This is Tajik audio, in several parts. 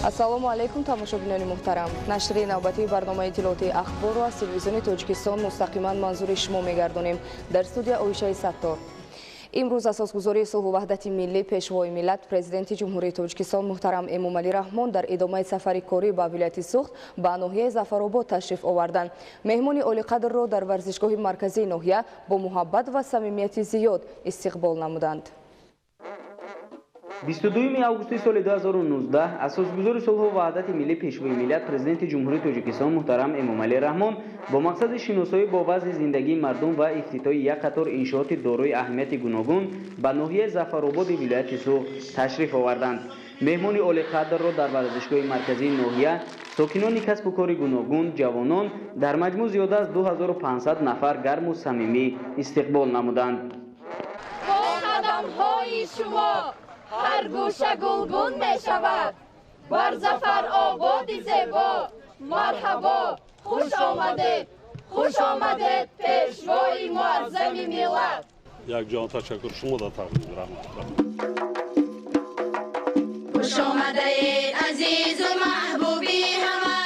Ассалому алайкум, тамошобинони муҳтарам. Нашри навбатии барномаи иттилоотии Ахборро аз телевизиони Тоҷикистон мустақиман манзури шумо мегардонем. Дар студия Оишаи Саттор. Имрӯз асосгузори сулҳу ваҳдати миллӣ, Пешвои миллат, Президенти Ҷумҳурии Тоҷикистон муҳтарам Эмомалӣ Раҳмон дар идомаи сафари корӣ ба вилояти Суғд ба ноҳияи Зафаробод ташриф оварданд. Меҳмони олиқадрро дар варзишгоҳи марказии ноҳия бо муҳаббат ва самимияти зиёд истиқбол намуданд. 22 августи соли 2019 асосгузори сулҳу ваҳдати миллӣ, Пешвои миллат, Президенти Ҷумҳурии Тоҷикистон муҳтарам Эмомалӣ Раҳмон бо мақсади шиносоӣ бо вазъи зиндагии мардум ва ифтитоҳи як қатор иншооти дорои аҳамияти гуногун ба ноҳияи Зафарободи вилояти Суғд ташриф оварданд. Меҳмони олиқадрро дар варзишгоҳи марказии ноҳия сокинони касбу кори гуногун, ҷавонон, дар маҷмӯъ зиёда аз 2500 нафар гарму самимӣ истиқбол намуданд. Бо қадамҳои шумо ҳар гӯша гулгун мешавад. Бар Зафар ободи зебо марҳабо, хуш омадед, хуш омадед, Пешвои муаззами миллат. Як ҷон ташаккур шумо да тақдим раҳмат. Хуш омадаед, азизу маҳбуби ҳама,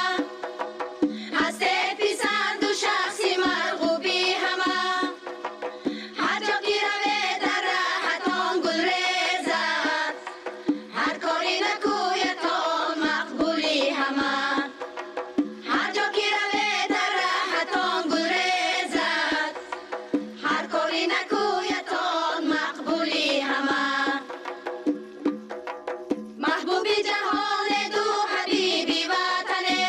ҳастед писанду шахси марғуби ҳама. Ҳар ҷо ки равед дар раҳатон гул резад, ҳар кори накӯятон мақбули ҳама. Ҳар ҷо ки равед дар раҳатон гул резад, ҳар кори накӯятон мақбули ҳама. Маҳбуби ҷаҳонеду ҳабиби ватане,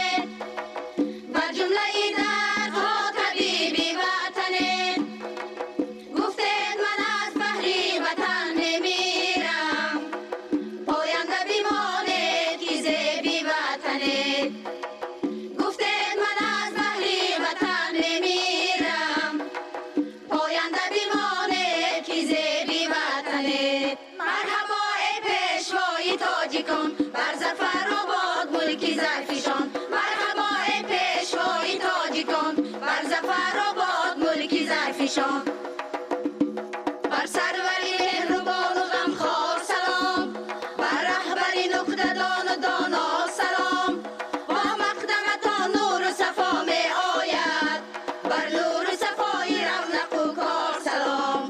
бар ҷумлаи дардҳо табиби ватане. Гуфтед ман аз баҳри ватан мемирам, поянда бимонед ки зеби ватанед. Гуфтед ман аз баҳри ватан мемирам, поянда бимонед ки зеби ватанед. Марҳабо, эй Пешвои тоҷикон, бар Зафаробод мулки зарфишон. Марҳабо, эй Пешвои тоҷикон, бар Зафаробод мулки зарфишон. Бар сарвари меҳрубону ғамхор салом, бар раҳбари нуқтадону доно салом. Бо мақдаматон нуру сафо меояд, бар нуру сафои равнақу кор салом.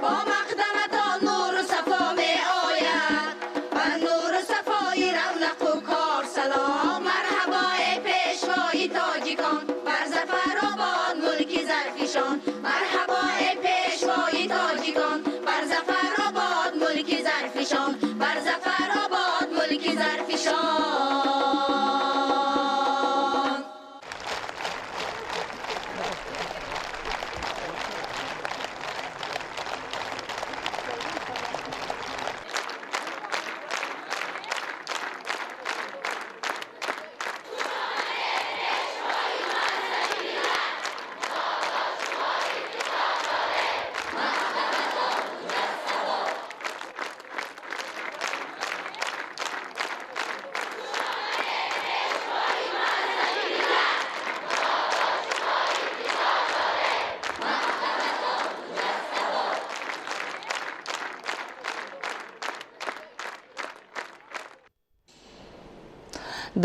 Бо мақдаматон нуру сафо меояд, бар нуру сафои равнақу кор салом. Марҳабо, эй Пешвои тоҷикон, бар Зафаробод мулки зарфишон. Марҳабо, эй Пешвои тоҷикон, бар Зафаробод мулки зарфишон. Бар Зафаробод мулки зарфишон.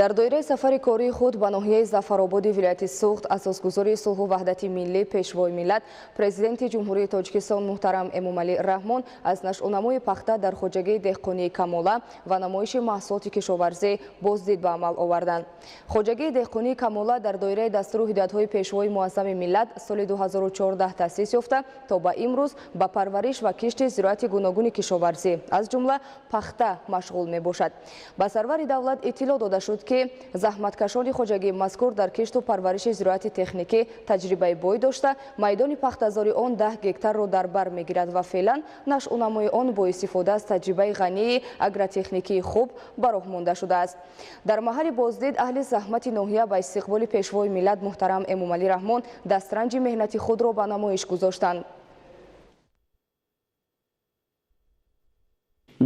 Дар доираи сафари кории худ ба ноҳияи Зафарободи вилояти Суғд асосгузори сулҳу ваҳдати миллӣ, Пешвои миллат, Президенти Ҷумҳурии Тоҷикистон муҳтарам Эмомалӣ Раҳмон аз нашъунамои пахта дар хоҷагии деҳқонии Камола ва намоиши маҳсулоти кишоварзӣ боздид ба амал оварданд. Хоҷагии деҳқонии Камола дар доираи дастуру ҳидоятҳои Пешвои муаззами миллат соли 2014 таъсис ёфта, то ба имрӯз ба парвариш ва кишти зироати гуногуни кишоварзӣ, аз ҷумла пахта, машғул мебошад. Ба сарвари давлат иттилоъ дода шуд, ки заҳматкашони хоҷагии мазкур дар кишту парвариши зироати техникӣ таҷрибаи бой дошта, майдони пахтазори он 10 гектарро дар бар мегирад ва феълан нашъунамои он бо истифода аз таҷрибаи ғании агротехникии хуб ба роҳ монда шудааст. Дар маҳалли боздид аҳли заҳмати ноҳия ба истиқболи Пешвои миллат муҳтарам Эмомалӣ Раҳмон дастранҷи меҳнати худро ба намоиш гузоштанд.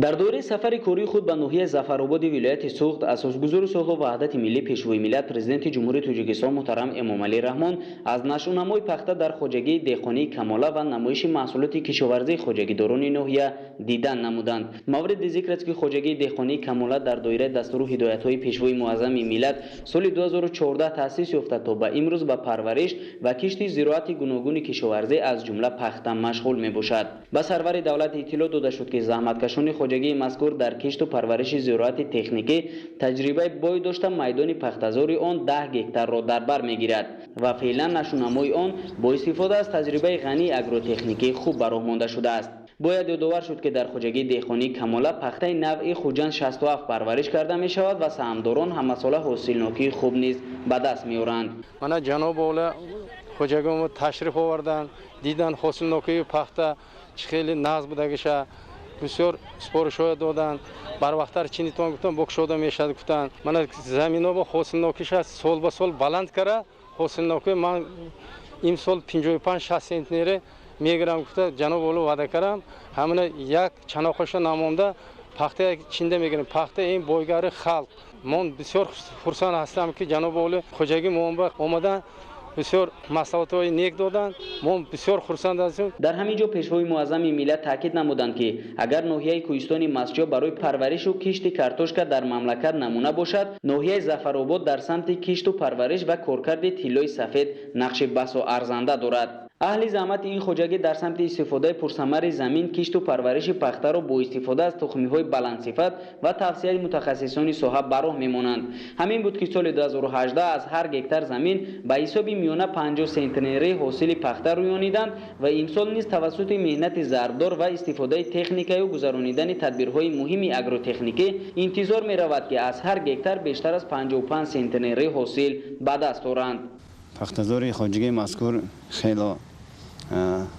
Дар доираи сафари кории худ ба ноҳияи Зафарободи вилояти Суғд асосгузори сулҳу ваҳдати миллӣ, Пешвои миллат, Президенти Ҷумҳурии Тоҷикистон муҳтарам Эмомалӣ Раҳмон аз нашъунамои пахта дар хоҷагии деҳқонии Камола ва намоиши маҳсулоти кишоварзии хоҷагидорони ноҳия дидан намуданд. Мавриди зикр аст, ки хоҷагии деҳқонии Камола дар доираи дастуру ҳидоятҳои Пешвои муаззами миллат соли 2014 таъсис ёфта, то ба имрӯз ба парвариш ва кишти зироати гуногуни кишоварзӣ, аз ҷумла пахта, машғул мебошад. Ба сарвари давлат иттилоъ дода шуд, ки заҳматкашони хоҷагии мазкур дар кишту парвариши зироати техникӣ таҷрибаи бой дошта, майдони пахтазори он 10 гектарро дар бар мегирад ва феълан нашъунамои он бо истифода аз таҷрибаи ғании агротехникӣ хуб ба роҳ монда шудааст. Бояд ёдовар шуд, ки дар хоҷагии деҳқонии Камола пахтаи навъи Хуҷанд 67 парвариш карда мешавад ва саҳмдорон ҳамасола ҳосилнокии хуб низ ба даст меоранд. Мана, ҷаноби олӣ хоҷагимо ташриф оварданд, дидан ҳосилнокии пахта чӣ хеле нағз будагиша, бисёр супоришҳоя доданд. Барвақттар чинитон гуфтан, бо кушода мешавад гуфтанд. Мана, замино бо ҳосилнокиша сол ба сол баланд кара, ҳосилнокӣ ман имсол 55-60 центнере мегирам гуфта, ҷаноби олӣ ваъда кардам. Ҳамина як чаноқаша намонда пахта чинда мегирем. Пахта ин бойгари халқ. Мон бисёр хурсанд ҳастам, ки ҷаноби олӣ хоҷагии мо омадан, бисёр маслиҳатҳои нек доданд. Мо бисёр хурсанд ҳастем. Дар ҳамин ҷо Пешвои муаззами миллат таъкид намуданд, ки агар ноҳияи кӯҳистони Мастчоҳ барои парваришу кишти картошка дар мамлакат намуна бошад, ноҳияи Зафаробод дар самти кишту парвариш ва коркарди тиллои сафед нақши басо арзанда дорад. Аҳли заҳмати ин хоҷагӣ дар самти истифодаи пурсамари замин, кишту парвариши пахтаро бо истифода аз тухмиҳои баландсифат ва тавсияи мутахассисони соҳа ба роҳ мемонанд. Ҳамин буд, ки соли 2018 аз ҳар гектар замин ба ҳисоби миёна 50 центнери ҳосили пахта рӯёниданд ва имсол низ тавассути меҳнати зарбдор ва истифодаи техникаю гузаронидани тадбирҳои муҳими агротехникӣ интизор меравад, ки аз ҳар гектар бештар аз 55 центнери ҳосил ба даст оранд. Пахтазори хоҷагии мазкур хело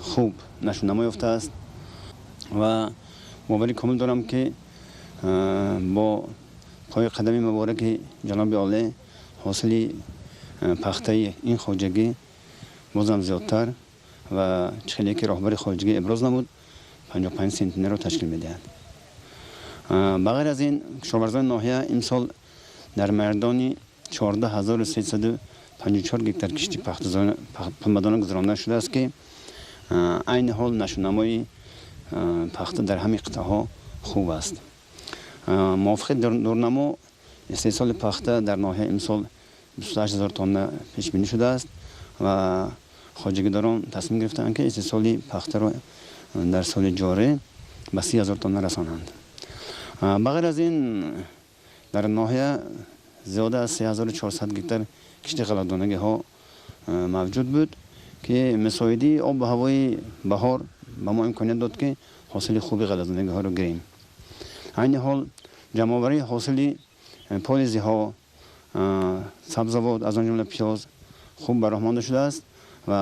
хуб нашъунамо ёфтааст ва боварӣ комил дорам, ки бо пои қадами мубораки ҷаноби олӣ ҳосили пахтаи ин хоҷагӣ бозам зиёдтар ва чӣ хеле ки роҳбари хоҷагӣ иброз намуд, 55 центнерро ташкил медиҳад. Ба ғайр аз ин, кишоварзони ноҳия имсол дар майдони 14 354 гектар кишти пахтапамбадона гузаронда шудааст, ки айни ҳол нашъунамои пахта дар ҳамин қитъаҳо хуб аст. Мувофиқи дурнамо, истеҳсоли пахта дар ноҳия имсол 28 ҳазор тонна пешбинӣ шудааст ва хоҷагидорон тасмим гирифтаанд, ки истеҳсоли пахтаро дар соли ҷорӣ ба 30 ҳазор тонна расонанд. Ба ғайр аз ин, дар ноҳия зиёда аз 3400 гектар кишти ғалладонагиҳо мавҷуд буд, ки мусоидии обу ҳавои баҳор ба мо имконият дод, ки ҳосили хуби ғалладонагиҳоро гирем. Айни ҳол ҷамъоварии ҳосили полизиҳо, сабзавот, аз он ҷумла пиёз, хуб ба роҳ монда шудааст ва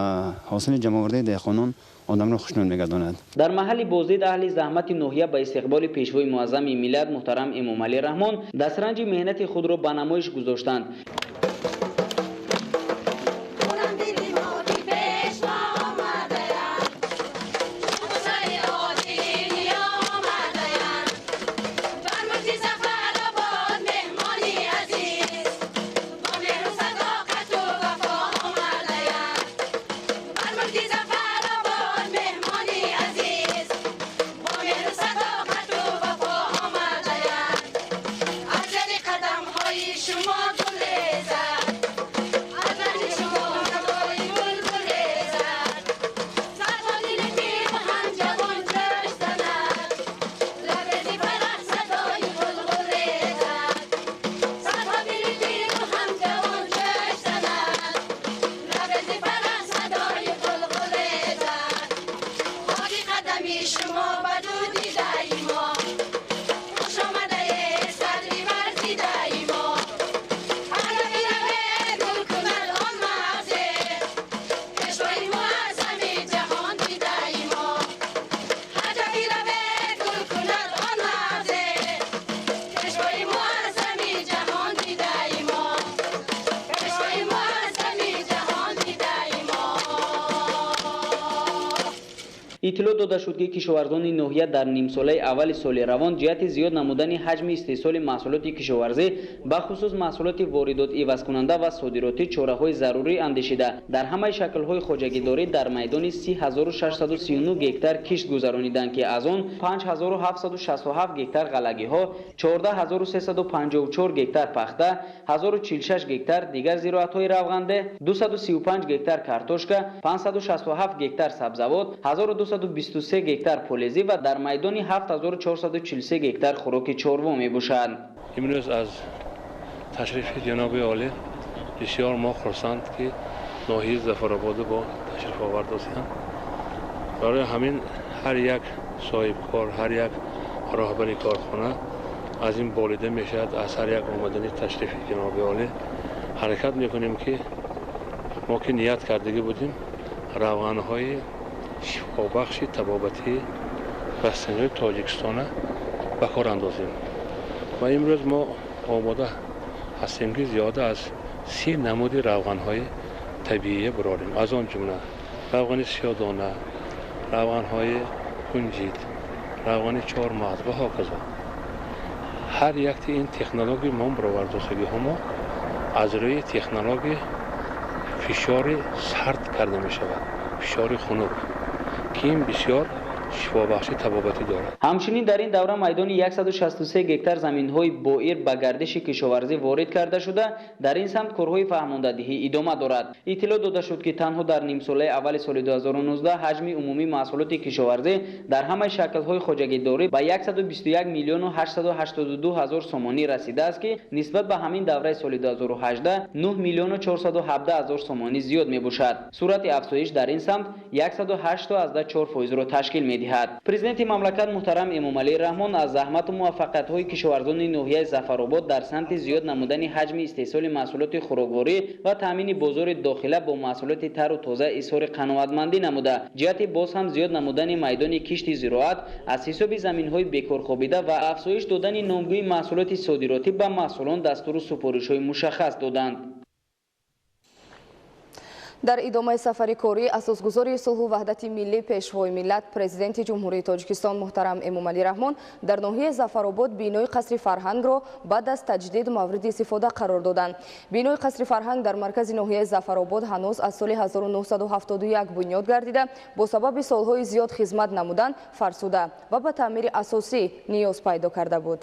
ҳосили ҷамъовардаи деҳқонон одамро хушнуд мегардонад. Дар маҳалли боздид аҳли заҳмати ноҳия ба истиқболи Пешвои муаззами миллат муҳтарам Эмомалӣ Раҳмон дастранҷи меҳнати худро ба намоиш гузоштанд. Хуррам дили мо, ки Пешво омадаянд, Хусаи одил омадаянд, бар мулки Зафаробод меҳмони азиз, бо меҳру садоқату вафо омадаянд, бар мулки Зафаробод меҳмони азиз, бо меҳру садоқату вафо омадаянд. Аз зери қадамҳои шумо гулрез. Иттилоъ дода шуд, ки кишоварзони ноҳия дар нимсолаи аввали соли равон ҷиҳати зиёд намудани ҳаҷми истеҳсоли маҳсулоти кишоварзӣ, бахусус маҳсулоти воридот ивазкунанда ва содиротӣ чораҳои зарурӣ андешида, дар ҳамаи шаклҳои хоҷагидорӣ дар майдони 30 639 гектар кишт гузарониданд, ки аз он 5767 гектар ғаллагиҳо, 14 354 гектар пахта, 1046 гектар дигар зироатҳои равғанде, 235 гектар картошка, 567 гектар сабзавот, 1223 гектар полезӣ ва дар майдони 7443 гектар хӯроки чорво мебошад. Имрӯз аз ташрифи ҷаноби олӣ бисёр мо хурсанд, ки ноҳияи Зафарободу бо ташриф овардосиянд. Барои ҳамин ҳар як соҳибкор, ҳар як роҳбари корхона аз ин болида мешавад. Аз ҳар як омадани ташрифи ҷаноби олӣ ҳаракат мекунем, ки мо ки ният кардагӣ будем, равғанҳои шифобахши табобатии растаниҳои Тоҷикистона ба кор андозем. Ва имрӯз мо омода ҳастем, ки зиёда аз 30 намуди равғанҳои табиия бурорем, аз он ҷумла равғани сиёдона, равғанҳои кунҷид, равғани чормағз ва ҳоказо. Ҳар якти ин технологияи мо баровардосагиҳо мо аз рӯи технология фишори сард карда мешавад, фишори хунук, ки ин бисёр шифобахши табобатӣ дорад. Ҳамчунин дар ин давра майдони 163 гектар заминҳои боир ба гардиши кишоварзӣ ворид карда шуда, дар ин самт корҳои фаҳмондадиҳӣ идома дорад. Иттилоъ дода шуд, ки танҳо дар нимсолаи аввали соли 2019 ҳаҷми умумии маҳсулоти кишоварзӣ дар ҳамаи шаклҳои хоҷагидорӣ ба 121 миллиону 882 ҳазор сомонӣ расидааст, ки нисбат ба ҳамин давраи соли 2018 9 миллиону 417 ҳазор сомонӣ зиёд мебошад. Суръати афзоиш дар ин самт 108,4 фоизро ташкил медиҳад. Президенти мамлакат муҳтарам Эмомалӣ Раҳмон аз заҳмату муваффақиятҳои кишоварзони ноҳияи Зафаробод дар самти зиёд намудани ҳаҷми истеҳсоли маҳсулоти хӯрокворӣ ва таъмини бозори дохила бо маҳсулоти тару тоза изҳори қаноатмандӣ намуда, ҷиҳати боз ҳам зиёд намудани майдони кишти зироат аз ҳисоби заминҳои бекорхобида ва афзоиш додани номгӯи маҳсулоти содиротӣ ба масъулон дастуру супоришҳои мушаххас доданд. Дар идомаи сафари корӣ асосгузори сулҳу ваҳдати миллӣ, Пешвои миллат, Президенти Ҷумҳурии Тоҷикистон муҳтарам Эмомалӣ Раҳмон дар ноҳияи Зафаробод бинои қасри фарҳангро баъд аз таҷдид мавриди истифода қарор доданд. Бинои қасри фарҳанг дар маркази ноҳияи Зафаробод ҳанӯз аз соли 1971 бунёд гардида, бо сабаби солҳои зиёд хизмат намудан фарсуда ва ба таъмири асосӣ ниёз пайдо карда буд.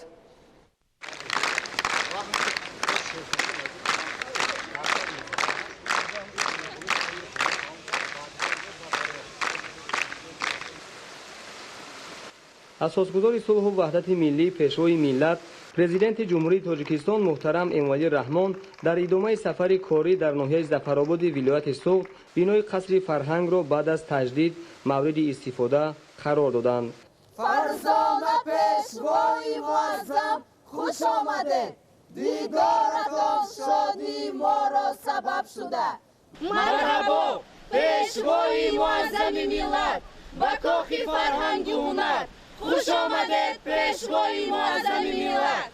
Асосгузори сулҳу ваҳдати миллӣ, Пешвои миллат, Президенти Ҷумҳурии Тоҷикистон муҳтарам Эмомалӣ Раҳмон дар идомаи сафари корӣ дар ноҳияи Зафарободи вилояти Суғд бинои қасри фарҳангро баъд аз таҷдид мавриди истифода қарор доданд. Фарзона, Пешвои муаззам, хуш омадед! Дидоратон шодии моро сабаб шуда. Марҳабо, Пешвои муаззами миллат, ба кохи фарҳангу ҳунар хуш омадед, Пешвои муаззами миллат!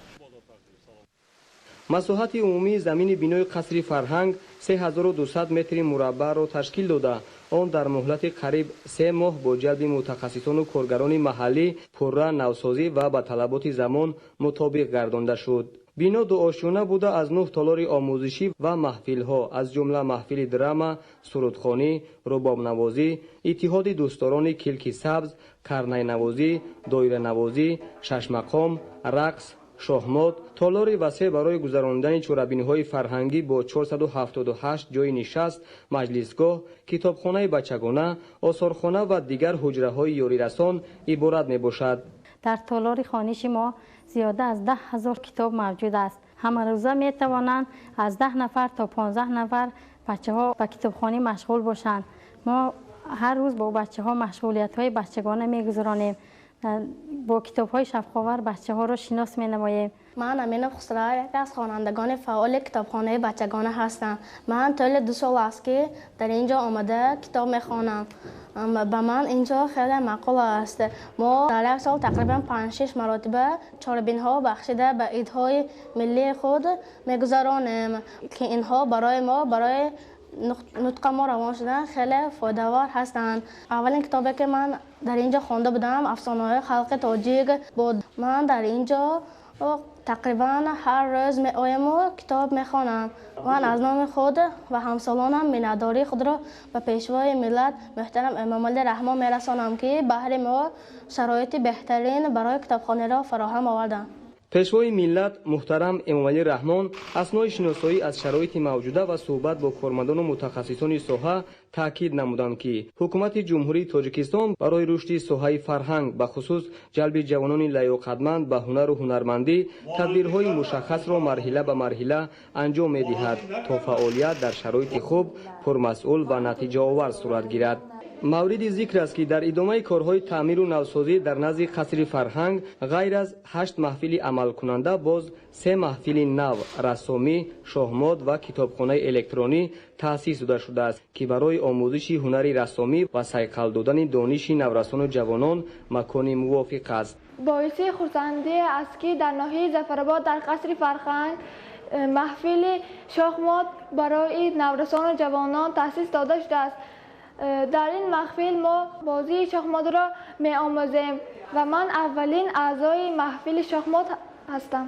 Масоҳати умумии замини бинои қасри фарҳанг 3200 метри мураббаъро ташкил дода, он дар муҳлати қариб 3 моҳ бо ҷалби мутахассисону коргарони маҳаллӣ пурра навсозӣ ва ба талаботи замон мутобиқ гардонда шуд. Бино дуошёна буда, аз нӯҳ толори омӯзишӣ ва маҳфилҳо, аз ҷумла маҳфили драма, сурудхонӣ, рубобнавозӣ, иттиҳоди дӯстдорони килки сабз, карнайнавозӣ, доиранавозӣ, шашмақом, рақс, шоҳмот, толори васеъ барои гузаронидани чорабиниҳои фарҳангӣ бо 478 ҷойи нишаст, маҷлисгоҳ, китобхонаи бачагона, осорхона ва дигар ҳуҷраҳои ёрирасон иборат мебошад. Дар толори хониши мо зиёда аз 10 000 китоб мавҷуд аст. Ҳамарӯза метавонанд аз 10 нафар то 15 нафар бачаҳо ба китобхонӣ машғул бошанд. Мо ҳар рӯз бо бачаҳо машғулиятҳои бачагона мегузаронем, бо китобҳои шавқовар бачаҳоро шинос менамоем. Ман Амина Хусрав, яке аз хонандагони фаъоли китобхонаи бачагона ҳастам. Ман тӯли 2 сол аст, ки дар ин ҷо омада китоб мехонам. Ба ман ин ҷо хеле маъқул аст. Мо дар як сол тақрибан панҷ-шиш маротиба чорабинҳо бахшида ба идҳои миллии худ мегузаронем, ки инҳо барои мо барои Нутқа мо равон шудан хеле фоидавор ҳастанд. Аввалин китобе, ки ман дар ин ҷо хонда будам, афсонаҳои халқи тоҷик буд. Ман дар ин ҷо тақрибан ҳар рӯз меояму китоб мехонам. Ман аз номи худ ва ҳамсолонам миннатдории худро ба Пешвои миллат муҳтарам Эмомалӣ Раҳмон мерасонам, ки баҳри мо шароити беҳтарин барои китобхониро фароҳам оварданд. Пешвои миллат муҳтарам Эмомалӣ Раҳмон аснои шиносоӣ аз шароити мавҷуда ва суҳбат бо кормандону мутахассисони соҳа таъкид намуданд, ки Ҳукумати Ҷумҳурии Тоҷикистон барои рушди соҳаи фарҳанг, бахусус ҷалби ҷавонони лаёқатманд ба ҳунару ҳунармандӣ, тадбирҳои мушаххасро марҳила ба марҳила анҷом медиҳад, то фаъолият дар шароити хуб, пурмасъул ва натиҷаовар сурат гирад. Мавриди зикр аст, ки дар идомаи корҳои таъмиру навсозӣ дар назди қасри фарҳанг ғайр аз 8 маҳфили амалкунанда боз се маҳфили нав рассомӣ, шоҳмот ва китобхонаи электронӣ таъсис дода шудааст, ки барои омӯзиши ҳунари рассомӣ ва сайқал додани дониши наврасону ҷавонон макони мувофиқ аст. Боиси хурсандӣ аст, ки дар ноҳияи Зафаробод дар қасри фарҳанг маҳфили шоҳмот барои наврасону ҷавонон таъсис дода шудааст. Дар ин маҳфил мо бозии шоҳмотро меомӯзем ва ман аввалин аъзои маҳфили шоҳмот ҳастам.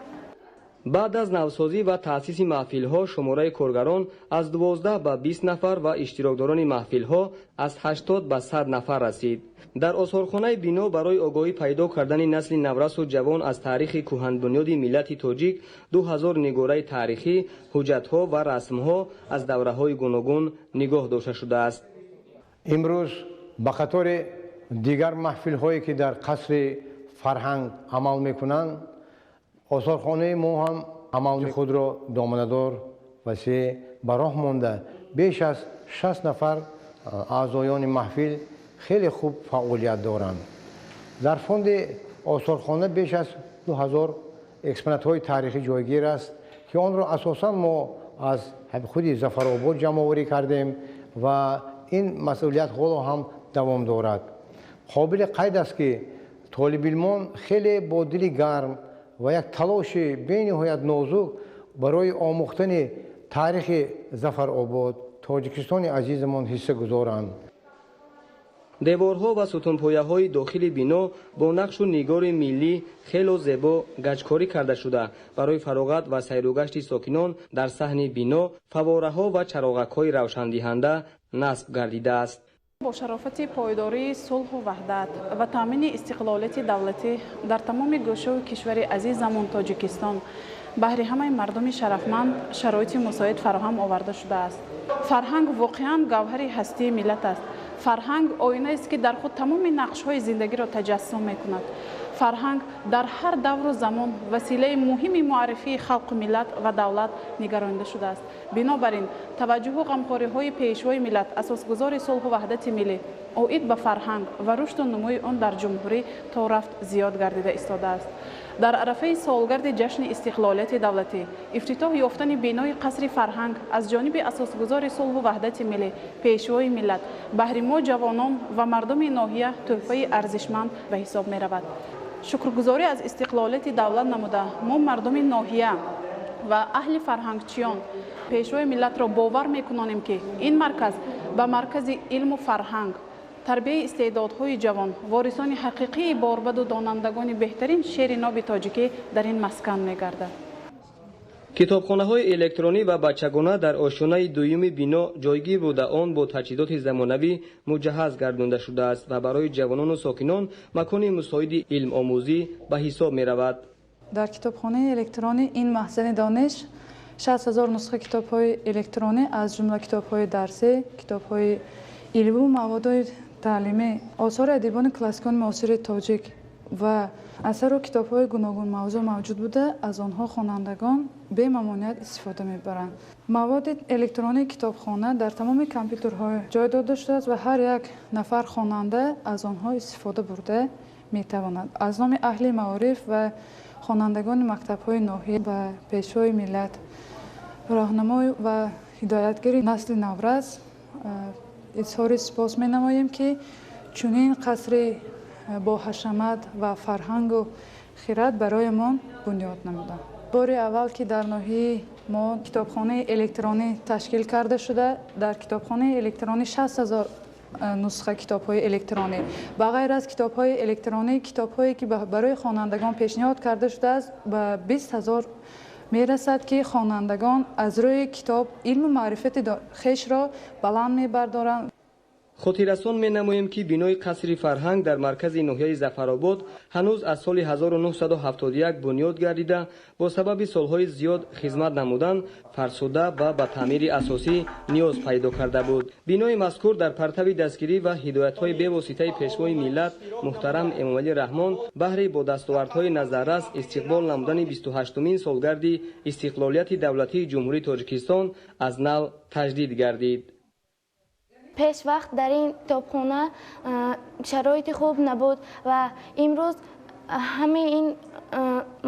Баъд аз навсозӣ ва таъсиси маҳфилҳо шумораи коргарон аз 12 ба 20 нафар ва иштирокдорони маҳфилҳо аз 80 ба 100 нафар расид. Дар осорхонаи бино барои огоҳӣ пайдо кардани насли наврасу ҷавон аз таърихи кӯҳанбунёди миллати тоҷик 2000 нигораи таърихӣ, ҳуҷҷатҳо ва расмҳо аз давраҳои гуногун нигоҳ дошта шудааст. Имрӯз ба қатори дигар маҳфилҳое, ки дар қасри фарҳанг амал мекунанд, осорхонаи мо ҳам амали худро доманадор васеъ ба роҳ монда, беш аз 60 нафар аъзоёни маҳфил хеле хуб фаъолият доранд. Дар фонди осорхона беш аз 2000 экспонатҳои таърихӣ ҷойгир аст, ки онро асосан мо аз худи Зафаробод ҷамъоварӣ кардем ва ин масъулият ҳоло ҳам давом дорад. Қобили қайд аст, ки толибилмон хеле бо дили гарм ва як талоши бениҳоят нозук барои омӯхтани таърихи Зафаробод, Тоҷикистони азизамон ҳисса гузоранд. Деворҳо ва сутунпояҳои дохили бино бо нақшу нигори миллӣ хело зебо гаҷкорӣ карда шуда, барои фароғат ва сайругашти сокинон дар саҳни бино фавораҳо ва чароғакҳои равшандиҳанда насб гардидааст. Бо шарофати пойдории сулҳу ваҳдат ва таъмини истиқлолияти давлатӣ дар тамоми гӯшаву кишвари азизамон Тоҷикистон баҳри ҳамаи мардуми шарафманд шароити мусоид фароҳам оварда шудааст. Фарҳанг воқеан гавҳари ҳастии миллат аст. Фарҳанг оинаест, ки дар худ тамоми нақшҳои зиндагиро таҷассум мекунад. Фарҳанг дар ҳар давру замон василаи муҳими муаррифии халқу миллат ва давлат нигаронида шудааст. Бинобар ин таваҷҷӯҳу ғамхориҳои Пешвои миллат, асосгузори сулҳу ваҳдати миллӣ, оид ба фарҳанг ва рушду нумӯи он дар ҷумҳурӣ то рафт зиёд гардида истодааст. Дар арафаи солгарди ҷашни истиқлолияти давлатӣ ифтитоҳ ёфтани бинои қасри фарҳанг аз ҷониби асосгузори сулҳу ваҳдати миллӣ, Пешвои миллат, баҳри мо ҷавонон ва мардуми ноҳия тӯҳфаи арзишманд ба ҳисоб меравад. Шукргузорӣ аз истиқлолияти давлат намуда, мо мардуми ноҳия ва аҳли фарҳангчиён Пешвои миллатро бовар мекунонем, ки ин марказ ба маркази илму фарҳанг, тарбияи истеъдодҳои ҷавон, ворисони ҳақиқии борбаду донандагони беҳтарин шеъри ноби тоҷикӣ дар ин маскан мегардад. Китобхонаҳои электронӣ ва бачагона дар ошёнаи дуюми бино ҷойгир буда, он бо таҷҳизоти замонавӣ муҷаҳҳаз гардонда шудааст ва барои ҷавонону сокинон макони мусоиди илмомӯзӣ ба ҳисоб меравад. Дар китобхонаи электронӣ ин маҳзани дониш 60 000 нусха китобҳои электронӣ, аз ҷумла китобҳои дарсӣ, китобҳои илму маводҳои таълимӣ, осори адибони классикони муосири тоҷик ва асару китобҳои гуногунмавзӯъ мавҷуд буда, аз онҳо хонандагон бемамоният истифода мебаранд. Маводи электронии китобхона дар тамоми компютерҳо ҷой дода шудааст ва ҳар як нафар хонанда аз онҳо истифода бурда метавонад. Аз номи аҳли маориф ва хонандагони мактабҳои ноҳия ба Пешвои миллат, роҳнамой ва ҳидоятгари насли наврас изҳори сипос менамоем, ки чунин қасри боҳашамат ва фарҳангу хират барои мо бунёд намуданд. Бори аввал, ки дар ноҳияи Мо китобхонаи электронӣ ташкил карда шуда, дар китобхонаи электронӣ 60 000 нусха китобҳои электронӣ. Ба ғайр аз китобҳои электронӣ, китобҳое ки барои хонандагон пешниҳод карда шудааст, ба 20 000 мерасад, ки хонандагон аз рӯи китоб илму маърифати хешро баланд мебардоранд. Хотиррасон менамоем, ки бинои қасри фарҳанг дар маркази ноҳияи Зафаробод ҳанӯз аз соли 1971 бунёд гардида, бо сабаби солҳои зиёд хизмат намудан фарсуда ва ба таъмири асосӣ ниёз пайдо карда буд. Бинои мазкур дар партави дастгирӣ ва ҳидоятҳои бевоситаи Пешвои миллат муҳтарам Эмомалӣ Раҳмон баҳри бо дастовардҳои назаррас истиқбол намудани 28-умин солгарди истиқлолияти давлатии Ҷумҳурии Тоҷикистон аз нав таҷдид гардид. Пеш вақт дар ин китобхона шароити хуб набуд ва имрӯз ҳамаи ин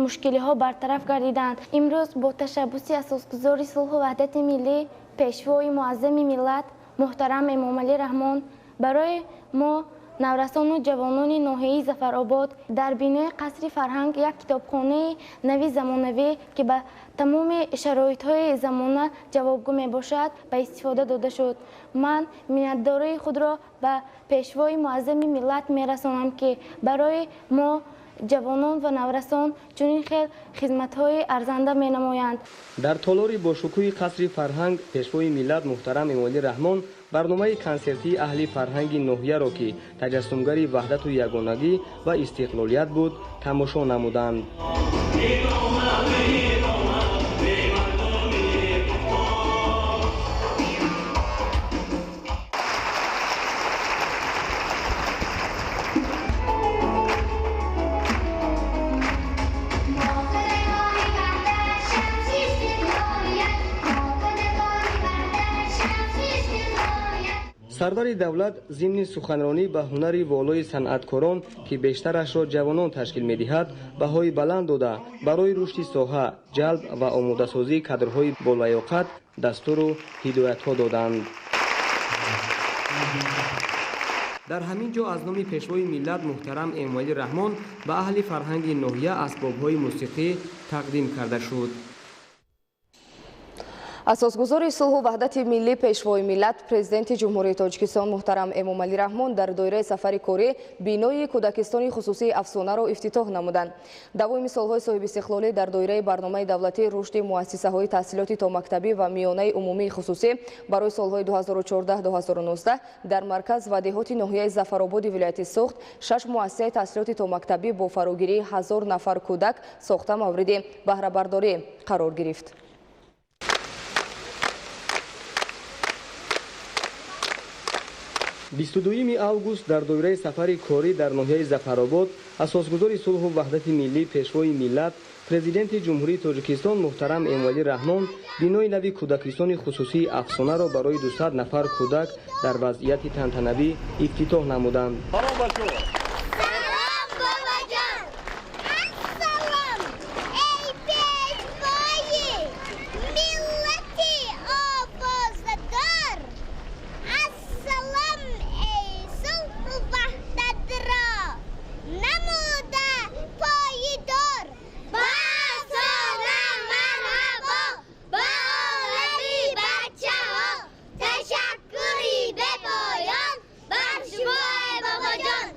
мушкилиҳо бартараф гардиданд. Имрӯз бо ташаббуси асосгузори сулҳу ваҳдати миллӣ, Пешвои муаззами миллат муҳтарам Эмомалӣ Раҳмон барои мо, наврасону ҷавонони ноҳияи Зафаробод, дар бинои қасри фарҳанг як китобхонаи нави замонавӣ, ки ба тамоми шароитҳои замона ҷавобгӯ мебошад, ба истифода дода шуд. Ман миннатдории худро ба Пешвои муаззами миллат мерасонам, ки барои мо, ҷавонон ва наврасон, чунин хел хизматҳои арзанда менамоянд. Дар толори бошукӯҳи қасри фарҳанг Пешвои миллат муҳтарам Эмомалӣ Раҳмон барномаи консертии аҳли фарҳанги ноҳияро, ки таҷассумгари ваҳдату ягонагӣ ва истиқлолият буд, тамошо намуданд. Сарвари давлат зимни суханронӣ ба ҳунари волои санъаткорон, ки бештарашро ҷавонон ташкил медиҳад, баҳои баланд дода, барои рушди соҳа, ҷалб ва омодасозии кадрҳои болаёқат дастуру ҳидоятҳо доданд. Дар ҳамин ҷо аз номи Пешвои миллат муҳтарам Эмомалӣ Раҳмон ба аҳли фарҳанги ноҳия асбобҳои мусиқӣ тақдим карда шуд. Асосгузори сулҳу ваҳдати миллӣ, Пешвои миллат, Президенти Ҷумҳурии Тоҷикистон муҳтарам Эмомалӣ Раҳмон дар доираи сафари корӣ бинои кӯдакистони хусусии Афсонаро ифтитоҳ намуданд. Давоми солҳои соҳибистиқлолӣ дар доираи барномаи давлатии рушди муассисаҳои таҳсилоти томактабӣ ва миёнаи умумии хусусӣ барои солҳои 2014-2019 дар марказ ва деҳоти ноҳияи Зафарободи вилояти Суғд шаш муассисаи таҳсилоти томактабӣ бо фарогирии 1000 нафар кӯдак сохта мавриди баҳрабардорӣ қарор гирифт. 22 август дар доираи сафари корӣ дар ноҳияи Зафаробод асосгузори сулҳу ваҳдати миллӣ, Пешвои миллат, Президенти Ҷумҳурии Тоҷикистон муҳтарам Эмомалӣ Раҳмон бинои нави кӯдакистони хусусии Афсонаро барои 200 нафар кӯдак дар вазъияти тантанавӣ ифтитоҳ намуданд. Салом, бобоҷон! Ассалом, эй пешвои миллати овозадор! Ассалом, эй сулҳу ваҳдатро намуда поидор! Ба Афсона марҳабо, ба олами бачаҳо! Ташаккури бепоён бар шумо, бобоҷон!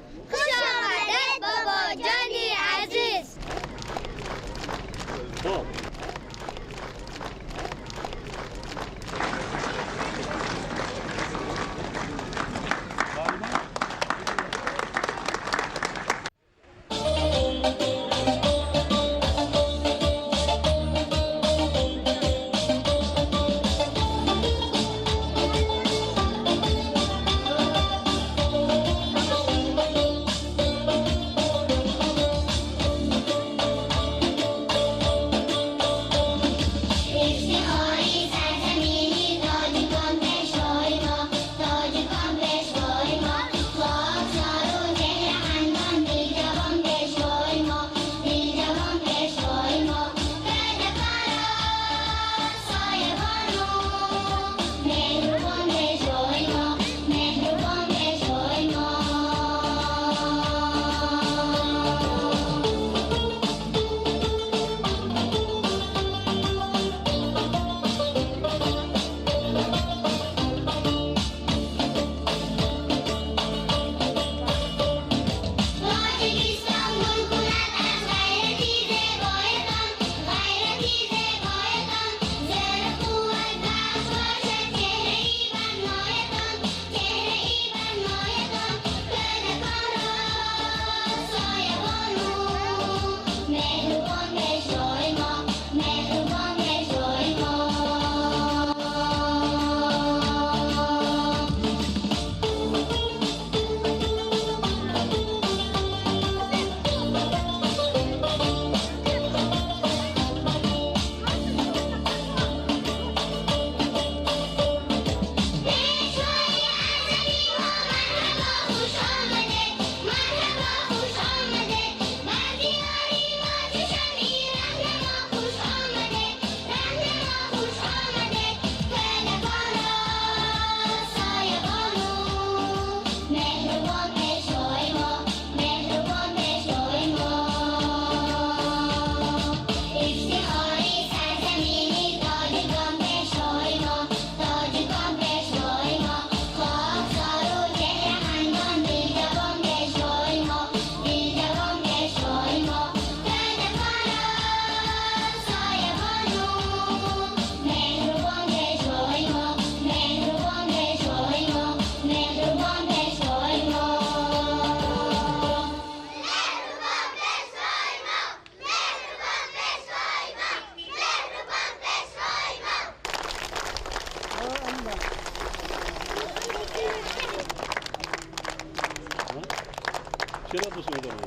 Чиро дӯст медоред?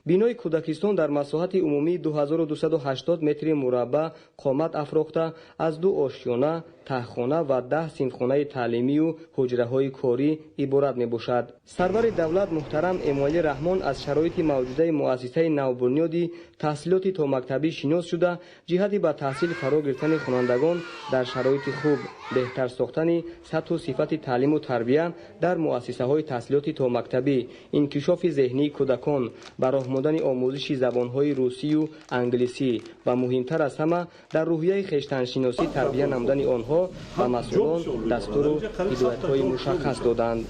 Бинои кӯдакистон дар масоҳати умумии 2280 метри мураббаъ қомат афрохта, аз ду ошёна, таҳхона ва 10 синфхонаи таълимию ҳуҷраҳои корӣ иборат мебошад. Сарвари давлат муҳтарам Эмомалӣ Раҳмон аз шароити мавҷудаи муассисаи навбунёди таҳсилоти томактабӣ шинос шуда, ҷиҳати ба таҳсил фаро гирифтани хонандагон дар шароити хуб, беҳтар сохтани сатҳу сифати таълиму тарбия дар муассисаҳои таҳсилоти томактабӣ, инкишофи зеҳнии кӯдакон, ба роҳ мондани омӯзиши забонҳои русию англисӣ ва муҳимтар аз ҳама дар рӯҳияи хештаншиносӣ тарбия намудани онҳо ба масъулон дастуру ҳидоятҳои мушаххас доданд.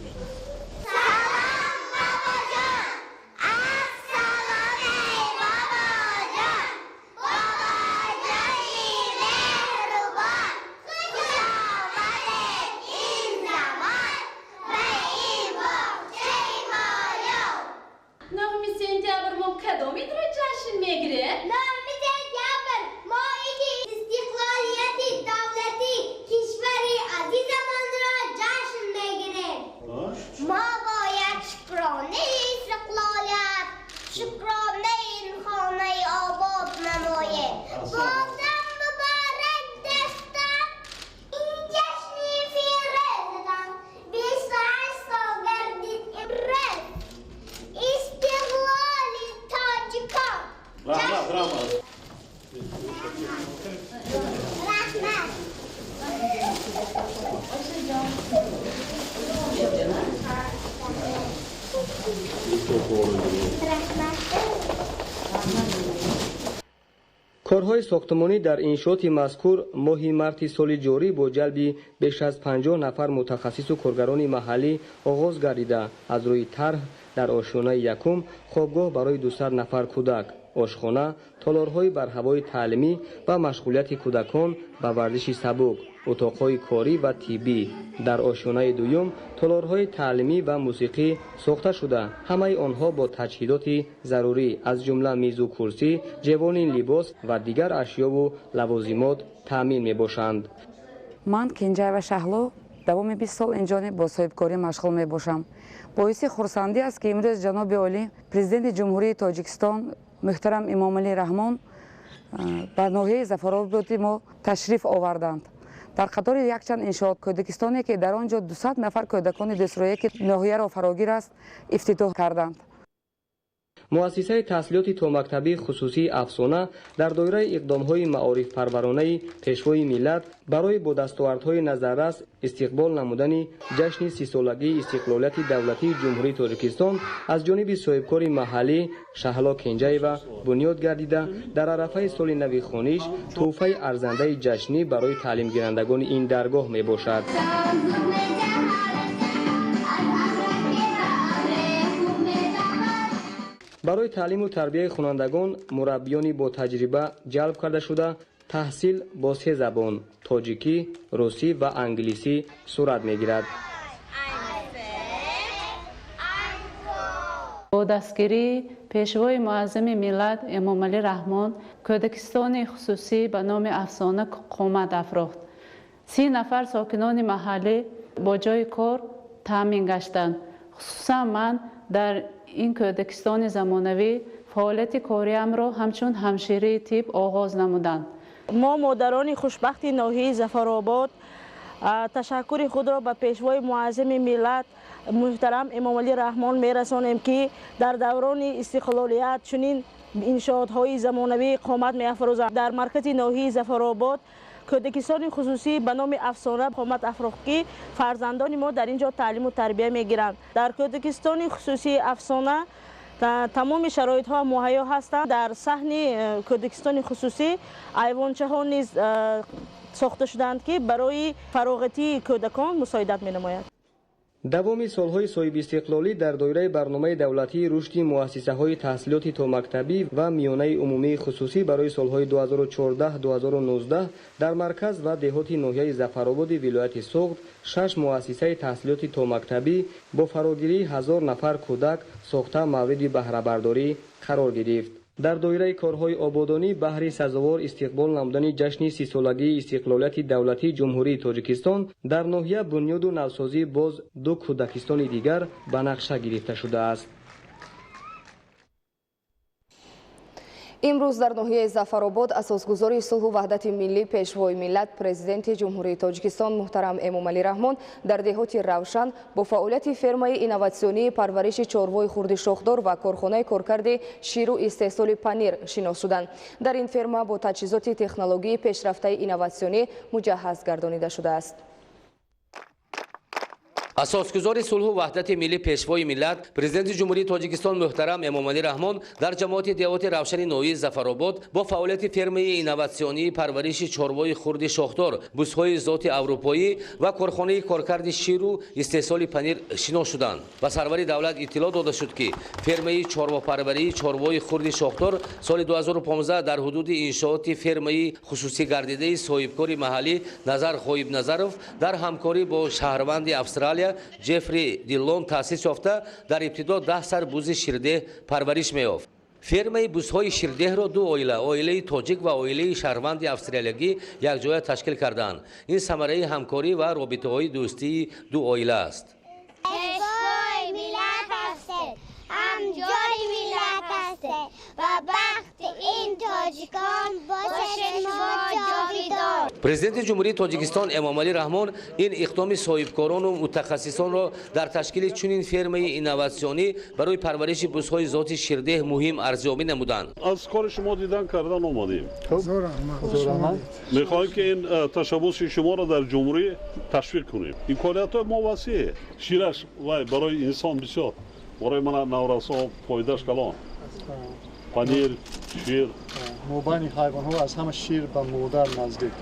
Корҳои сохтмонӣ дар иншооти мазкур моҳи марти соли ҷорӣ бо ҷалби беш аз 50 нафар мутахассису коргарони маҳаллӣ оғоз гардида, аз рӯи тарҳ дар ошёнаи якум хобгоҳ барои 200 нафар кӯдак, ошхона, толорҳои барҳавои таълимӣ ва машғулияти кӯдакон ба варзиши сабук, утоқҳои корӣ ва тиббӣ. Дар ошёнаи дуюм толорҳои таълимӣ ва мусиқӣ сохта шуда, ҳамаи онҳо бо таҷҳизоти зарурӣ аз ҷумла мизу курсӣ, ҷевони либос ва дигар ашёву лавозимот таъмин мебошанд. Ман Кенҷаева Шаҳло давоми 20 сол инҷониб бо соҳибкорӣ машғул мебошам. Боиси хурсандӣ аст, ки имрӯз ҷаноби олӣ Президенти Ҷумҳурии Тоҷикистон муҳтарам Эмомалӣ Раҳмон ба ноҳияи Зафарободи мо ташриф оварданд. Дар қатори якчанд иншоот кӯдакистоне, ки дар он ҷо 200 нафар кӯдакони дӯстрӯя, ки ноҳияро фарогир аст, ифтитоҳ карданд. Муассисаи таҳсилоти томактабии хусусии Афсона дар доираи иқдомҳои маорифпарваронаи Пешвои миллат барои бо дастовардҳои назаррас истиқбол намудани ҷашни 30-солагии истиқлолияти давлатии Ҷумҳурии Тоҷикистон аз ҷониби соҳибкори маҳаллӣ Шаҳло Кенҷаева бунёд гардида, дар арафаи соли нави хониш тӯҳфаи арзандаи ҷашнӣ барои таълимгирандагони ин даргоҳ мебошад. Барои таълиму тарбияи хонандагон мураббиёни бо таҷриба ҷалб карда шуда, таҳсил бо се забон тоҷикӣ, русӣ ва англисӣ сурат мегирад. Бо дастгирии Пешвои муаззами миллат Эмомалӣ Раҳмон кӯдакистони хусусӣ ба номи Афсона қомат афрохт. 30 нафар сокинони маҳаллӣ бо ҷойи кор таъмин гаштанд. Хусусан ман дар ин кӯдакистони замонавӣ фаъолияти кориамро ҳамчун ҳамширии тиб оғоз намуданд. Мо модарони хушбахти ноҳияи Зафаробод ташаккури худро ба Пешвои муаззами миллат муҳтарам Эмомалӣ Раҳмон мерасонем, ки дар даврони истиқлолият чунин иншоотҳои замонавӣ қомат меафрӯзанд. Дар маркази ноҳияи Зафаробод кӯдакистони хусусӣ ба номи Афсона қомат афрохт, ки фарзандони мо дар ин ҷо таълиму тарбия мегиранд. Дар кӯдакистони хусусии Афсона тамоми шароитҳо муҳайё ҳастанд. Дар саҳни кӯдакистони хусусӣ айвончаҳо низ сохта шудаанд, ки барои фароғатии кӯдакон мусоидат менамояд. Давоми солҳои соҳибистиқлолӣ дар доираи барномаи давлатии рушди муассисаҳои таҳсилоти томактабӣ ва миёнаи умумии хусусӣ барои солҳои 2014-2019 дар марказ ва деҳоти ноҳияи Зафарободи вилояти Суғд 6 муассисаи таҳсилоти томактабӣ бо фарогирии 1000 нафар кӯдак сохта мавриди баҳрабардорӣ қарор гирифт. Дар доираи корҳои ободонӣ баҳри сазовор истиқбол намудани ҷашни 30-солагии истиқлолияти давлатии Ҷумҳурии Тоҷикистон дар ноҳия бунёду навсозӣ боз 2 кӯдакистони дигар ба нақша гирифта шудааст. Имрӯз дар ноҳияи Зафаробод асосгузори сулҳу ваҳдати миллӣ, Пешвои миллат, Президенти Ҷумҳурии Тоҷикистон муҳтарам Эмомалӣ Раҳмон дар деҳоти Равшан бо фаъолияти фермаи инноватсионии парвариши чорвои хурди шохдор ва корхонаи коркарди ширу истеҳсоли панир шинос шуданд. Дар ин ферма бо таҷҳизоти технологии пешрафтаи инноватсионӣ муҷаҳҳаз гардонида шудааст. Асосгузори сулҳу ваҳдати миллӣ, Пешвои миллат, Президенти Ҷумҳурии Тоҷикистон муҳтарам Эмомалӣ Раҳмон дар ҷамоати деҳоти Равшани ноҳияи Зафаробод бо фаъолияти фермаи инноватсионии парвариши чорвои хурди шохдор, бузҳои зоти аврупоӣ ва корхонаи коркарди ширу истеҳсоли панир шинос шуданд. Ба сарвари давлат иттилоъ дода шуд, ки фермаи чорвопарварии чорвои хурди шохдор соли 2015 дар ҳудуди иншооти фермаи хусусӣ гардидаи соҳибкори маҳаллӣ Назар Ғоибназаров дар ҳамкорӣ бо шаҳрванди Австралия Ҷеффри Диллон таъсис ёфта, дар ибтидо 10 сар бузи ширдеҳ парвариш меёфт. Фермаи бузҳои ширдеҳро ду оила, оилаи тоҷик ва оилаи шаҳрванди австралиягӣ якҷоя ташкил карданд. Ин самараи ҳамкорӣ ва робитаҳои дӯстии ду оила аст. Пешвои миллат ҳастед, ҳамҷони миллат ҳастед ва бахти ин тоҷикон бошед шумо ҷовидон. Президенти Ҷумҳурии Тоҷикистон Эмомалӣ Раҳмон ин иқдоми соҳибкорону мутахассисонро дар ташкили чунин фермаи инноватсионӣ барои парвариши бузҳои зоти ширдеҳ муҳим арзёбӣ намуданд. Аз кори шумо дидан кардан омадем. Мехоҳем, ки ин ташаббуси шуморо дар ҷумҳурӣ ташвиқ кунем. Имкониятҳои мо васеъ. Шираш вай барои инсон бисёр, барои мана наврасо фоидаш калон. Панир, шир. Мобайни ҳайвонҳо аз ҳама шир ба модар наздик.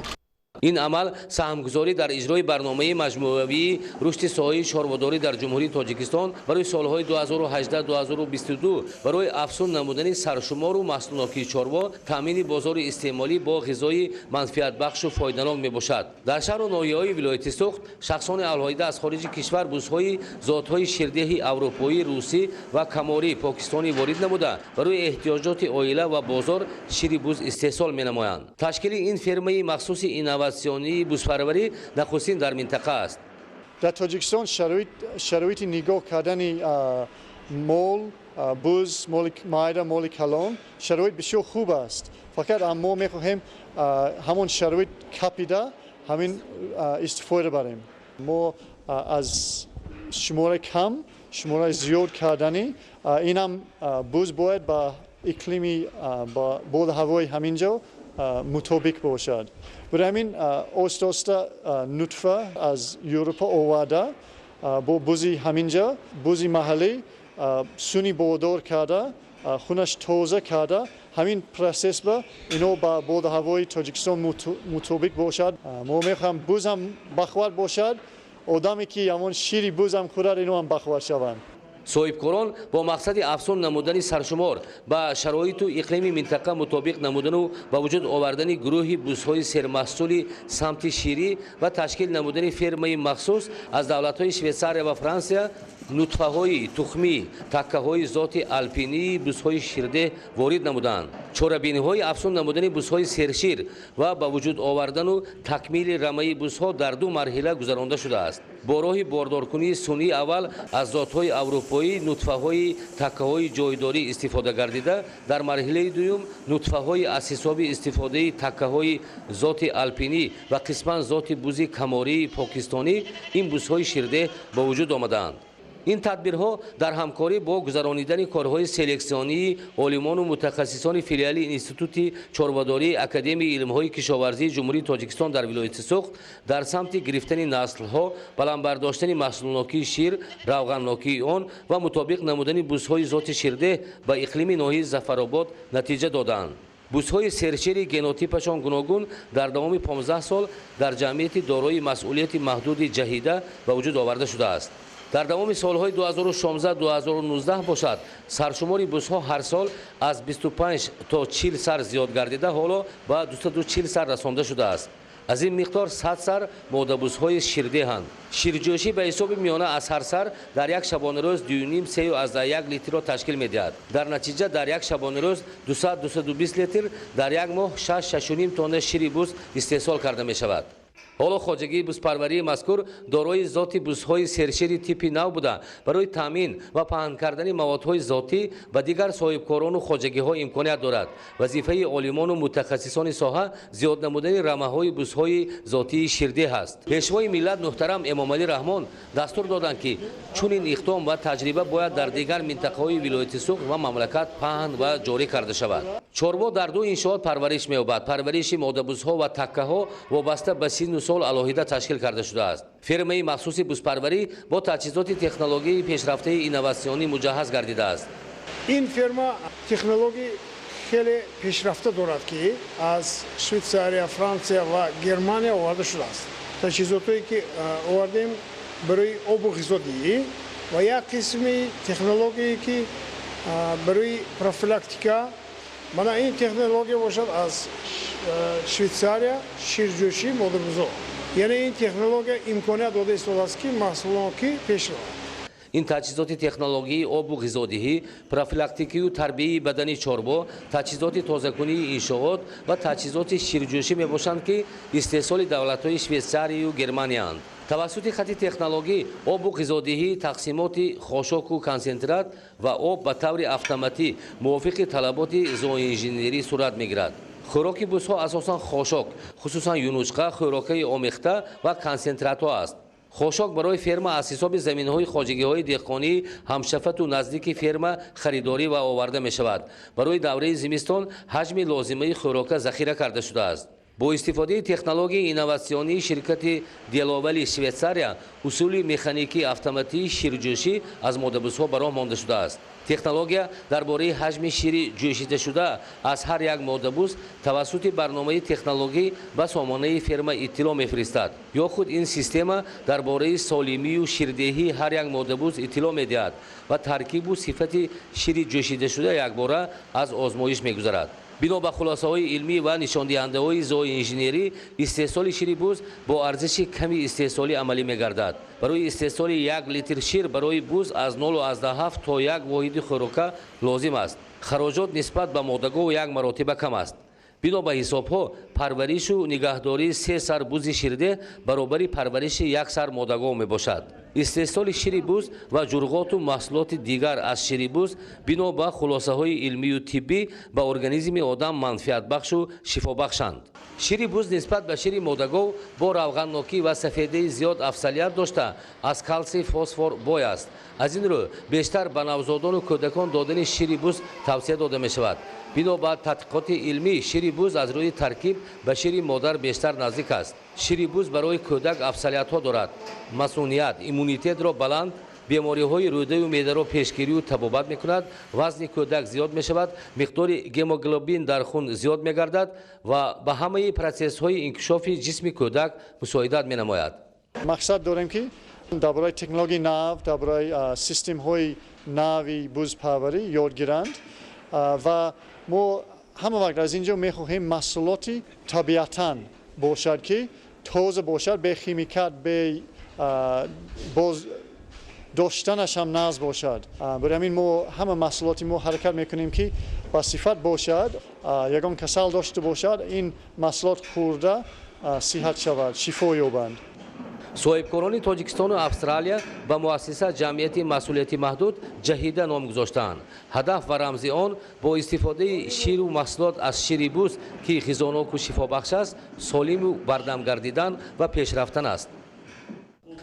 Ин амал саҳмгузорӣ дар иҷрои барномаи маҷмӯавии рушди соҳаи чорводорӣ дар Ҷумҳурии Тоҷикистон барои солҳои 2018-2022 барои афзун намудани саршумору маҳсулнокии чорво, таъмини бозори истеъмолӣ бо ғизои манфиатбахшу фоиданок мебошад. Дар шаҳру ноҳияҳои вилояти Суғд шахсони алоҳида аз хориҷи кишвар бузҳои зотҳои ширдеҳи аврупоӣ, русӣ ва каморӣ, покистонӣ ворид намуда, барои эҳтиёҷоти оила ва бозор шири буз истеҳсол менамоянд. Ташкили ин фермаи махсуси инноватсионии бузпарварӣ нахустин дар минтақа аст. Дар Тоҷикистон шароити нигоҳ кардани мол, буз, моли майда, моли калон шароит бисёр хуб аст. Фақат мо мехоҳем ҳамон шароит капида ҳамин истифода барем. Мо аз шумораи кам шумораи зиёд кардани инам буз бояд ба иқлими ба боду ҳавои ҳамин ҷо мутобиқ бошад. Барои ҳамин оста-оста нутфа аз Европа оварда бо бузи ҳаминҷа, бузи маҳаллӣ суни бордор карда, хунаш тоза карда, ҳамин процесс ба ино ба боду ҳавои Тоҷикистон мутобиқ бошад. Мо мехоҳем бузам бахвар бошад, одаме ки ҳамон шири бузам хӯрад, ино ҳам бахвар шаванд. Соҳибкорон бо мақсади афзун намудани саршумор, ба шароиту иқлими минтақа мутобиқ намудану ба вуҷуд овардани гурӯҳи бузҳои сермаҳсули самти ширӣ ва ташкил намудани фермаи махсус аз давлатҳои Швейтсария ва Франсия нутфаҳои тухмӣ, таккаҳои зоти алпинии бузҳои ширдеҳ ворид намуданд. Чорабиниҳои афзун намудани бузҳои сершир ва ба вуҷуд овардану такмили рамаи бузҳо дар ду марҳила гузаронда шудааст. Бо роҳи бордоркунии сунъӣ аввал аз зотҳои аврупоӣ нутфаҳои таккаҳои ҷойдорӣ истифода гардида, дар марҳилаи дуюм нутфаҳои аз ҳисоби истифодаи таккаҳои зоти алпинӣ ва қисман зоти бузи камории покистонӣ ин бузҳои ширдеҳ ба вуҷуд омадаанд. Ин тадбирҳо дар ҳамкорӣ бо гузаронидани корҳои селексионии олимону мутахассисони филиали Институти чорводории Академияи илмҳои кишоварзии Ҷумҳурии Тоҷикистон дар вилояти Суғд дар самти гирифтани наслҳо, баланд бардоштани маҳсулнокии шир, равғаннокии он ва мутобиқ намудани бузҳои зоти ширдеҳ ба иқлими ноҳияи Зафаробод натиҷа доданд. Бузҳои сершири генотипашон гуногун дар давоми 15 сол дар ҷамъияти дорои масъулияти маҳдуди ҷаҳида ба вуҷуд оварда шудааст. Дар давоми солҳои 2016-2019 бошад, саршумори бузҳо ҳар сол аз 25 то 40 сар зиёд гардида, ҳоло ба 240 сар расонда шудааст. Аз ин миқдор 100 сар модабузҳои ширдеҳанд. Ширҷӯшӣ ба ҳисоби миёна аз ҳар сар дар як шабонарӯз 2,5-3,1 литрро ташкил медиҳад. Дар натиҷа дар як шабонарӯз 200-220 литр, дар як моҳ 6-6,5 тонна шири буз истеҳсол карда мешавад. Ҳоло хоҷагии бузпарварии мазкур дорои зоти бузҳои сершири типи нав буда, барои таъмин ва паҳн кардани маводҳои зотӣ ба дигар соҳибкорону хоҷагиҳо имконият дорад. Вазифаи олимону мутахассисони соҳа зиёд намудани рамаҳои бузҳои зотии ширдеҳ аст. Пешвои миллат муҳтарам Эмомалӣ Раҳмон дастур доданд, ки чунин иқдом ва таҷриба бояд дар дигар минтақаҳои вилояти Суғд ва мамлакат паҳн ва ҷорӣ карда шавад. Чорво дар ду иншоот парвариш меёбад. Парвариши модабузҳо ва таккаҳо вобаста ба синну сол алоҳида ташкил карда шудааст. Фермаи махсуси бузпарварӣ бо таҷҳизоти технологияи пешрафтаи инноватсионӣ муҷаҳҳаз гардидааст. Ин ферма технологияи хеле пешрафта дорад, ки аз Швейтсария, Франсия ва Германия оварда шудааст. Таҷҳизотое ки овардем барои обу ғизодиҳӣ ва як қисми технологие ки барои профилактика. Мана ин технология бошад аз Швейтсария, ширҷӯшӣ модабузо. Яъне ин технология имконият дода истодааст, ки маҳсулнокӣ пеш равад. Ин таҷҳизоти технологияи обу ғизодиҳӣ, профилактикию тарбияи бадани чорво, таҷҳизоти тозакунии иншоот ва таҷҳизоти ширҷӯшӣ мебошанд, ки истеҳсоли давлатҳои Швейтсарию Германияанд. Тавассути хати технологӣ обу ғизодиҳӣ, тақсимоти хошоку консентрат ва об ба таври автоматӣ мувофиқи талаботи зооинженерӣ сурат мегирад. Хӯроки бузҳо асосан хошок, хусусан юнучқа, хӯрокаи омехта ва консентратҳо аст. Хошок барои ферма аз ҳисоби заминҳои хоҷагиҳои деҳқонии ҳамшафату наздики ферма харидорӣ ва оварда мешавад. Барои давраи зимистон ҳаҷми лозимаи хӯрока захира карда шудааст. Бо истифодаи технологияи инноватсионии ширкати Деловали Швейтсария усули механикии автоматии ширҷӯшӣ аз модабузҳо ба роҳ монда шудааст. Технология дар бораи ҳаҷми шири ҷӯшидашуда аз ҳар як модабуз тавассути барномаи технологӣ ба сомонаи ферма иттилоъ мефиристад. Ё худ ин система дар бораи солимию ширдеҳии ҳар як модабуз иттилоъ медиҳад ва таркибу сифати шири ҷӯшидашуда якбора аз озмоиш мегузарад. Бино ба хулосаҳои илмӣ ва нишондиҳандаҳои зооинженерӣ, истеҳсоли шири буз бо арзиши ками истеҳсолӣ амалӣ мегардад. Барои истеҳсоли 1 литр шир барои буз аз 0,7 то 1 воҳиди хӯрока лозим аст. Хароҷот нисбат ба модагов як маротиба кам аст. Бино ба ҳисобҳо, парваришу нигаҳдории 3 сар бузи ширдеҳ баробари парвариши 1 сар модагов мебошад. Истеҳсоли шири буз ва ҷурғоту маҳсулоти дигар аз шири буз бино ба хулосаҳои илмию тиббӣ ба организми одам манфиатбахшу шифобахшанд. Шири буз нисбат ба шири модагов бо равғаннокӣ ва сафедаи зиёд афзалият дошта, аз калсий, фосфор бой аст. Аз ин рӯ бештар ба навзодону кӯдакон додани шири буз тавсия дода мешавад. Бино ба тадқиқоти илмӣ, шири буз аз рӯи таркиб ба шири модар бештар наздик аст. Шири буз барои кӯдак афзалиятҳо дорад: масуният, иммунитетро баланд, бемориҳои рӯдаю меъдаро пешгирию табобат мекунад, вазни кӯдак зиёд мешавад, миқдори гемоглобин дар хун зиёд мегардад ва ба ҳамаи протсессҳои инкишофи ҷисми кӯдак мусоидат менамояд. Мақсад дорем, ки дар бораи технологияи нав, дар бораи системҳои нави бузпарварӣ ёд гиранд ва мо ҳама вақт аз ин ҷо мехоҳем маҳсулоти табиатан бошад, ки тоза бошад, бе химикат, бе боз доштанаш ҳам нағз бошад. Барои ҳамин мо ҳама маҳсулоти мо ҳаракат мекунем, ки ба сифат бошад, ягон касал дошта бошад, ин маҳсулот хӯрда сиҳат шавад, шифо ёбанд. Соҳибкорони Тоҷикистону Австралия ба муассиса ҷамъияти масъулияти маҳдуд «Ҷаҳида» ном гузоштаанд. Ҳадаф ва рамзи он бо истифодаи ширу маҳсулот аз шири буз, ки ғизоноку шифобахш аст, солиму бардам гардидан ва пешрафтан аст.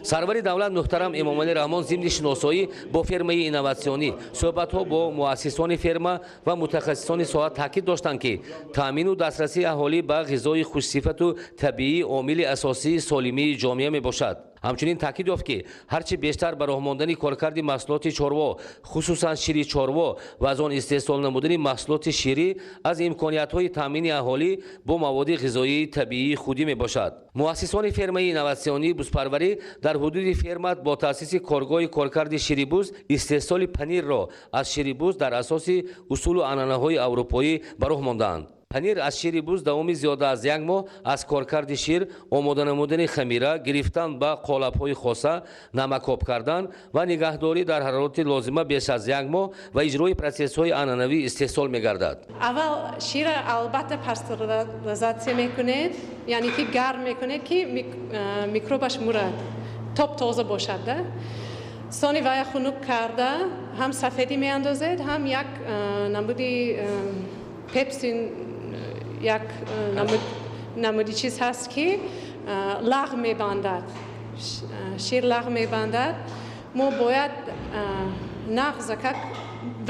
Сарвари давлат муҳтарам Эмомалӣ Раҳмон зимни шиносоӣ бо фермаи инноватсионӣ, суҳбатҳо бо муассисони ферма ва мутахассисони соҳа таъкид доштанд, ки таъмину дастрасии аҳолӣ ба ғизои хушсифату табиӣ омили асосии солимии ҷомеа мебошад. Ҳамчунин таъкид ёфт, ки ҳарчи бештар ба роҳ мондани коркарди маҳсулоти чорво, хусусан шири чорво ва аз он истеҳсол намудани маҳсулоти ширӣ аз имкониятҳои таъмини аҳолӣ бо маводи ғизоии табиии худӣ мебошад. Муассисони фермаи инноватсионии бузпарварӣ дар ҳудуди ферма бо таъсиси коргоҳи коркарди шири буз истеҳсоли панирро аз шири буз дар асоси усулу анъанаҳои аврупоӣ ба роҳ мондаанд. Панир аз шири буз давоми зиёда аз як моҳ аз коркарди шир, омода намудани хамира, гирифтан ба қолабҳои хоса, намакоб кардан ва нигаҳдорӣ дар ҳарорати лозима беш аз як моҳ ва иҷрои протсессҳои анъанавӣ истеҳсол мегардад. Аввал шира албатта пастеризатсия мекунед, яъне ки гарм мекунед, ки микробаш мурад, топ тоза бошад. Сони вая хунук карда, ҳам сафедӣ меандозед, ҳам як намуди пепсин, як намуди чиз ҳаст, ки лағ мебандад, шир лағ мебандад. Мо бояд нағзакак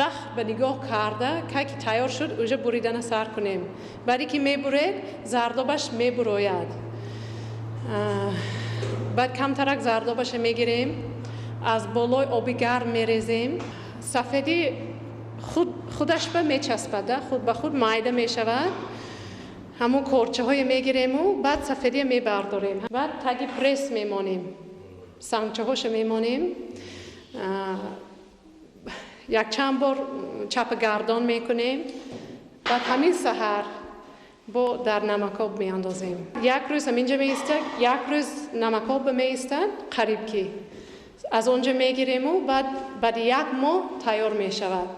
вақт ба нигоҳ карда, кай ки тайёр шуд, уже буридана сар кунем. Баъде ки мебуред, зардобаш мебурояд. Баъд камтарак зардобаша мегирем, аз болои оби гарм мерезем. Сафедӣ худаш ба мечаспад, худ ба худ майда мешавад. Ҳамон корчаҳое мегирему баъд сафедия мебардорем, баъд таги пресс мемонем, сангчаҳоша мемонем, якчанд бор чапагардон мекунем. Баъд ҳамин саҳар бо дар намакоб меандозем. Як рӯз ҳаминҷа меистад, як рӯз намакоб меистад, қариб ки аз он ҷо мегирему баъд баъди як моҳ тайёр мешавад.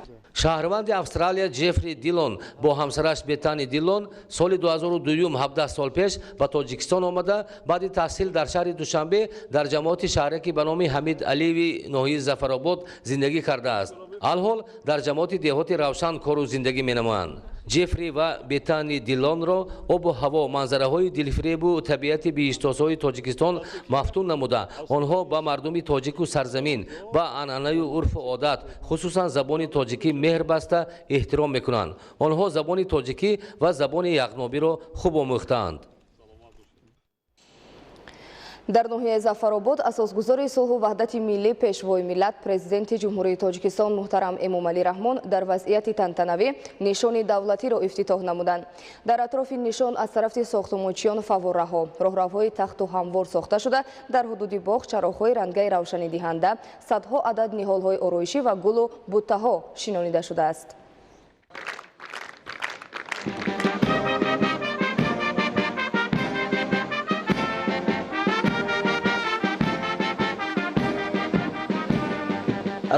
Шаҳрванди Австралия Ҷеффри Дилон бо ҳамсараш Бетани Дилон соли 2002, 17 сол пеш ба Тоҷикистон омада, баъди таҳсил дар шаҳри Душанбе дар ҷамоати шаҳраки ба номи Ҳамид Алиеви ноҳияи Зафаробод зиндагӣ кардааст. Алҳол дар ҷамоати деҳоти Равшан кору зиндагӣ менамоянд. Ҷеффри ва Бетани Дилонро обу ҳаво, манзараҳои дилфиребу табиати биҳиштосои Тоҷикистон мафтун намуда, онҳо ба мардуми тоҷику сарзамин, ба анъанаю урфу одат, хусусан забони тоҷикӣ меҳр баста эҳтиром мекунанд. Онҳо забони тоҷикӣ ва забони яғнобиро хуб омӯхтаанд. Дар ноҳияи Зафаробод асосгузори сулҳу ваҳдати миллӣ, пешвои миллат, президенти Ҷумҳурии Тоҷикистон муҳтарам Эмомалӣ Раҳмон дар вазъияти тантанавӣ нишони давлатиро ифтитоҳ намуданд. Дар атрофи нишон аз тарафи сохтумончиён фаввораҳо, роҳравҳои тахту ҳамвор сохта шуда, дар ҳудуди боғ чароғҳои рангаи равшанидиҳанда, садҳо адад ниҳолҳои ороишӣ ва гулу буттаҳо шинонида шудааст.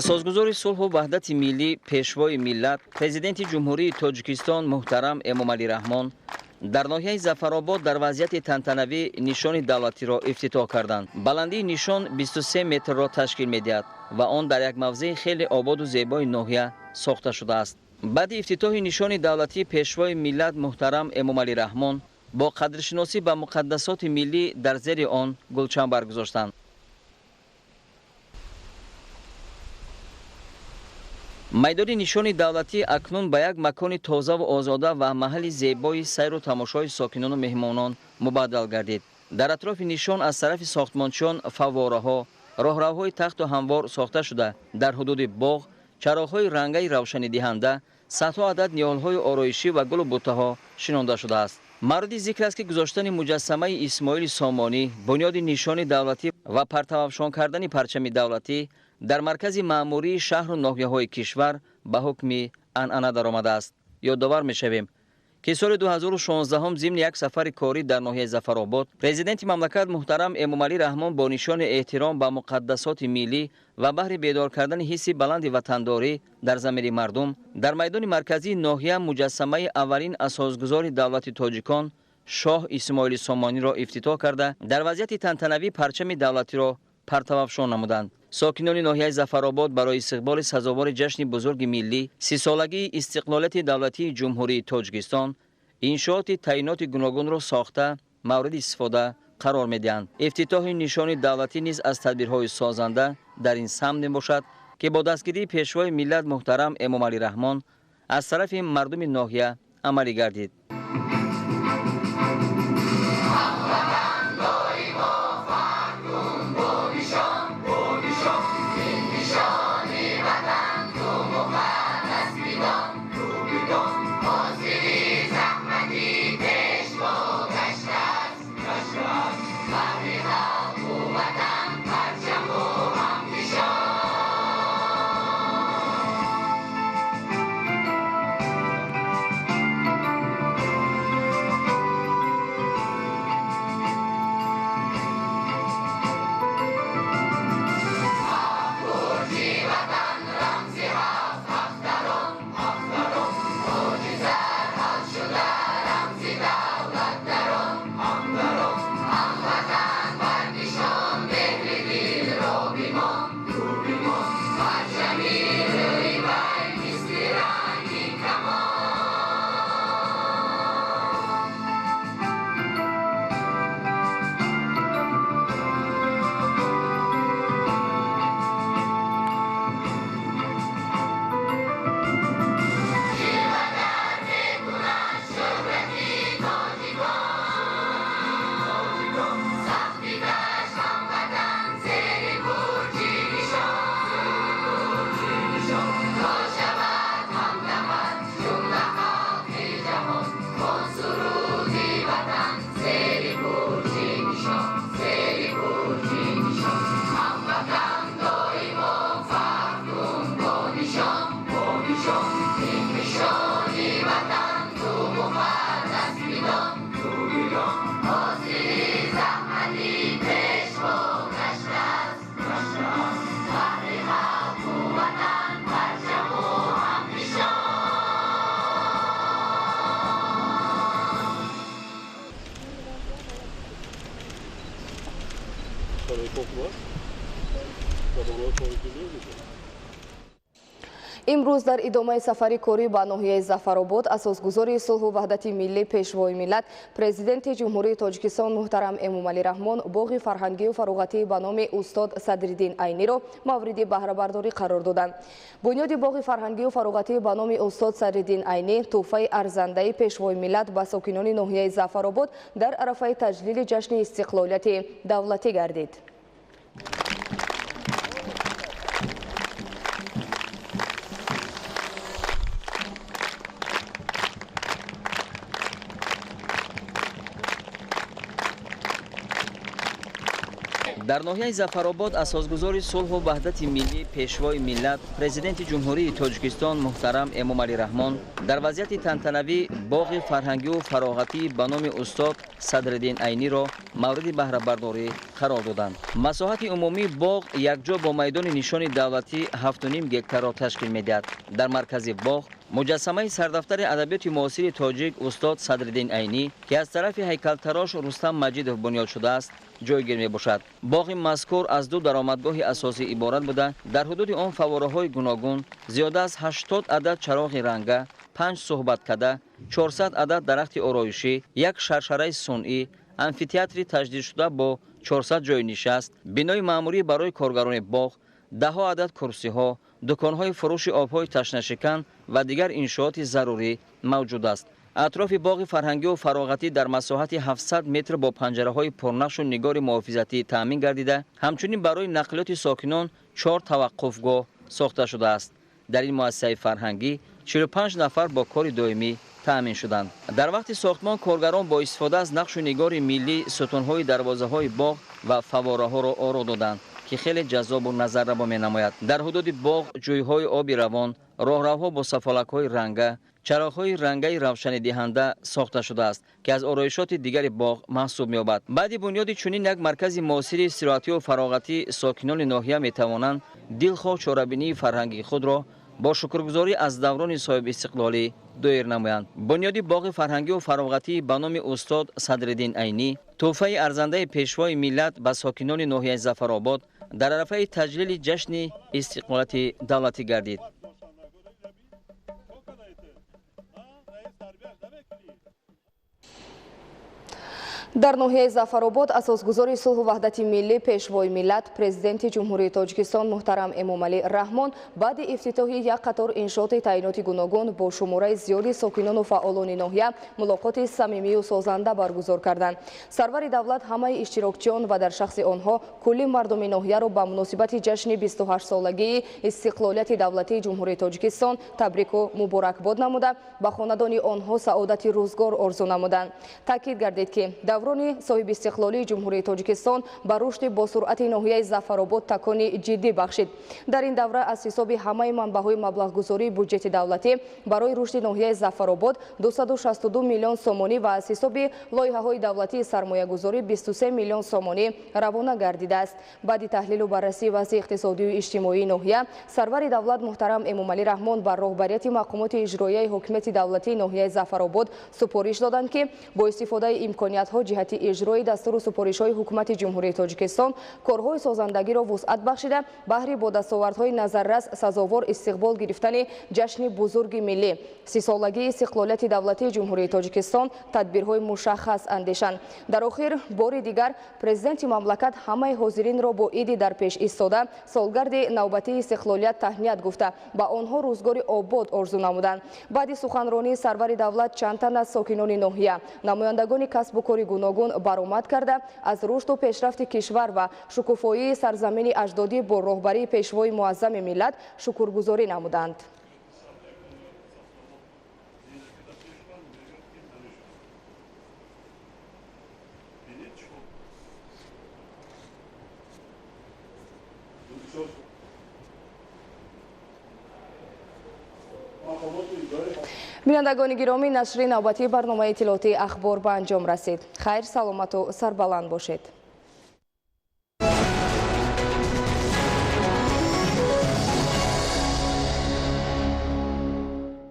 Асосгузори сулҳу ваҳдати миллӣ, пешвои миллат, президенти Ҷумҳурии Тоҷикистон муҳтарам Эмомалӣ Раҳмон дар ноҳияи Зафаробод дар вазъияти тантанавӣ нишони давлатиро ифтитоҳ карданд. Баландии нишон 23 метрро ташкил медиҳад ва он дар як мавзеи хеле ободу зебои ноҳия сохта шудааст. Баъди ифтитоҳи нишони давлатӣ пешвои миллат муҳтарам Эмомалӣ Раҳмон бо қадршиносӣ ба муқаддасоти миллӣ дар зери он гулчанбар гузоштанд. Майдони нишони давлатӣ акнун ба як макони тозаву озода ва маҳалли зебои сайру тамошои сокинону меҳмонон мубаддал гардид. Дар атрофи нишон аз тарафи сохтмончиён фаввораҳо, роҳравҳои тахту ҳамвор сохта шуда, дар ҳудуди боғ чароғҳои рангаи равшанидиҳанда, садҳо адад ниҳолҳои ороишӣ ва гулу буттаҳо шинонда шудааст. Мавриди зикр аст, ки гузоштани муҷассамаи Исмоили Сомонӣ, бунёди нишони давлатӣ ва партавафшон кардани парчами давлатӣ дар маркази маъмурии шаҳру ноҳияҳои кишвар ба ҳукми анъана даромадааст. Ёдовар мешавем, ки соли 2016 зимни як сафари корӣ дар ноҳияи Зафаробод президенти мамлакат муҳтарам Эмомалӣ Раҳмон бо нишони эҳтиром ба муқаддасоти миллӣ ва баҳри бедор кардани ҳисси баланди ватандорӣ дар замири мардум дар майдони марказии ноҳия муҷассамаи аввалин асосгузори давлати тоҷикон шоҳ Исмоили Сомониро ифтитоҳ карда, дар вазъияти тантанавӣ парчами давлатиро партавафшон намуданд. Сокинони ноҳияи Зафаробод барои истиқболи сазовори ҷашни бузурги миллӣ, 30-солагии истиқлолияти давлатии Ҷумҳурии Тоҷикистон иншооти таъиноти гуногунро сохта мавриди истифода қарор медиҳанд. Ифтитоҳи нишони давлатӣ низ аз тадбирҳои созанда дар ин самт мебошад, ки бо дастгирии пешвои миллат муҳтарам Эмомалӣ Раҳмон аз тарафи мардуми ноҳия амалӣ гардид. хуби мо, парчами рӯи вай мисли ранги камон. Ҷилвагар мекунад шӯҳрати тоҷикон, саф бикаш ҳамватан зери бурҷи нишон, то шавад ҳамнафас ҷумла халқи ҷаҳон. Хон суруди ватан зери бурҷи нишон, зери бурҷи нишон. Ҳамватан доимо фахр кун бо нишон, бо нишон. Ин нишони ватан ту муқаддас бидон, ту бидон. Ҳосили заҳмати пешво гаштааст, гаштааст. Баҳри халқу ватан парчаму ҳам нишон. Имрӯз дар идомаи сафари корӣ ба ноҳияи Зафаробод асосгузори сулҳу ваҳдати миллӣ, пешвои миллат, Президенти Ҷумҳурии Тоҷикистон муҳтарам Эмомалӣ Раҳмон боғи фарҳангию фароғатӣ ба номи устод Садриддин Айниро мавриди баҳрабардорӣ қарор доданд. Бунёди боғи фарҳангию фароғатӣ ба номи устод Садриддин Айнӣ тӯҳфаи арзандаи пешвои миллат ба сокинони ноҳияи Зафаробод дар арафаи таҷлили ҷашни истиқлолияти давлатӣ гардид. Дар ноҳияи Зафаробод асосгузори сулҳу ваҳдати миллӣ, пешвои миллат, Президенти Ҷумҳурии Тоҷикистон муҳтарам Эмомалӣ Раҳмон дар вазъияти тантанавӣ боғи фарҳангию фароғатӣ ба номи устод Садриддин Айниро мавриди баҳрабардорӣ қарор доданд. Масоҳати умумии боғ якҷо бо майдони нишони давлатӣ 7,5 гектарро ташкил медиҳад. Дар маркази боғ муҷассамаи сардафтари адабиёти муосири тоҷик устод Садриддин Айнӣ, ки аз тарафи ҳайкалтарош Рустам Маҷидов бунёд шудааст, ҷойгир мебошад. Боғи мазкур аз ду даромадгоҳи асосӣ иборат буда, дар ҳудуди он фаввораҳои гуногун, зиёда аз 80 адад чароғи ранга, 5 суҳбаткада, 400 адад дарахти ороишӣ, як шаршараи сунъӣ, амфитеатри таҷдидшуда бо 400 ҷойи нишаст, бинои маъмурӣ барои коргарони боғ, даҳҳо адад курсиҳо, дуконҳои фурӯши обҳои ташнашикан ва дигар иншооти зарурӣ мавҷуд аст. Атрофи боғи фарҳангию фароғатӣ дар масоҳати 700 метр бо панҷараҳои пурнақшу нигори муҳофизатӣ таъмин гардида, ҳамчунин барои нақлиёти сокинон 4 таваққуфгоҳ сохта шудааст. Дар ин муассисаи фарҳангӣ 45 нафар бо кори доимӣ таъмин шуданд. Дар вақти сохтмон коргарон бо истифода аз нақшу нигори миллӣ сутунҳои дарвозаҳои боғ ва фаввораҳоро оро доданд, ки хеле ҷаззобу назаррабо менамояд. Дар ҳудуди боғ ҷӯйҳои оби равон, роҳравҳо бо сафолакҳои ранга, чароғҳои рангаи равшанидиҳанда сохта шудааст, ки аз ороишоти дигари боғ маҳсуб меёбад. Баъди бунёди чунин як маркази муосири истироҳатию фароғатӣ сокинони ноҳия метавонанд дилхоҳ чорабинии фарҳангии худро бо шукргузорӣ аз даврони соҳибистиқлолӣ доир намоянд. Бунёди боғи фарҳангию фароғатӣ ба номи устод Садриддин Айнӣ тӯҳфаи арзандаи пешвои миллат ба сокинони ноҳияи Зафаробод дар арафаи таҷлили ҷашни истиқлолияти давлатӣ гардид. Дар ноҳияи Зафаробод асосгузори сулҳу ваҳдати миллӣ, пешвои миллат, Президенти Ҷумҳурии Тоҷикистон муҳтарам Эмомалӣ Раҳмон баъди ифтитоҳи як қатор иншооти таъиноти гуногун бо шумораи зиёди сокинону фаъолони ноҳия мулоқоти самимию созанда баргузор карданд. Сарвари давлат ҳамаи иштирокчиён ва дар шахси онҳо кулли мардуми ноҳияро ба муносибати ҷашни 28-солагии истиқлолияти давлатии Ҷумҳурии Тоҷикистон табрику муборакбод намуда, ба хонадони онҳо саодати рӯзгор орзу намуданд. Таъкид гардид, ки даврони соҳибистиқлолии Ҷумҳурии Тоҷикистон ба рушди босуръати ноҳияи Зафаробод такони ҷиддӣ бахшид. Дар ин давра аз ҳисоби ҳамаи манбаъҳои маблағгузории буҷети давлатӣ барои рушди ноҳияи Зафаробод 262 миллион сомонӣ ва аз ҳисоби лоиҳаҳои давлатии сармоягузорӣ 23 миллион сомонӣ равона гардидааст. Баъди таҳлилу баррасии вазъи иқтисодию иҷтимоии ноҳия, сарвари давлат муҳтарам Эмомалӣ Раҳмон ба роҳбарияти мақомоти иҷроияи ҳокимияти давлатии ноҳияи Зафаробод супориш доданд, ки бо истифодаи имкониятҳо ҷиҳати ҷиҳати иҷрои дастуру супоришҳои Ҳукумати Ҷумҳурии Тоҷикистон корҳои созандагиро вусъат бахшида, баҳри бо дастовардҳои назаррас сазовор истиқбол гирифтани ҷашни бузурги миллӣ, 30-солагии истиқлолияти давлатии Ҷумҳурии Тоҷикистон тадбирҳои мушаххас андешанд. Дар охир бори дигар президенти мамлакат ҳамаи ҳозиринро бо иди дар пеш истода солгарди навбатии истиқлолият таҳният гуфта, ба онҳо рӯзгори обод орзу намуданд. Баъди суханронии сарвари давлат чанд тан аз сокинони ноҳия, намояндагони касбу кори гуногун баромад карда, аз рушду пешрафти кишвар ва шукуфоии сарзамини аҷдодӣ бо роҳбарии пешвои муаззами миллат шукргузорӣ намуданд. Бинандагони гиромӣ, нашри навбатии барномаи иттилоотии Ахбор ба анҷом расид. Хайр, саломату сарбаланд бошед.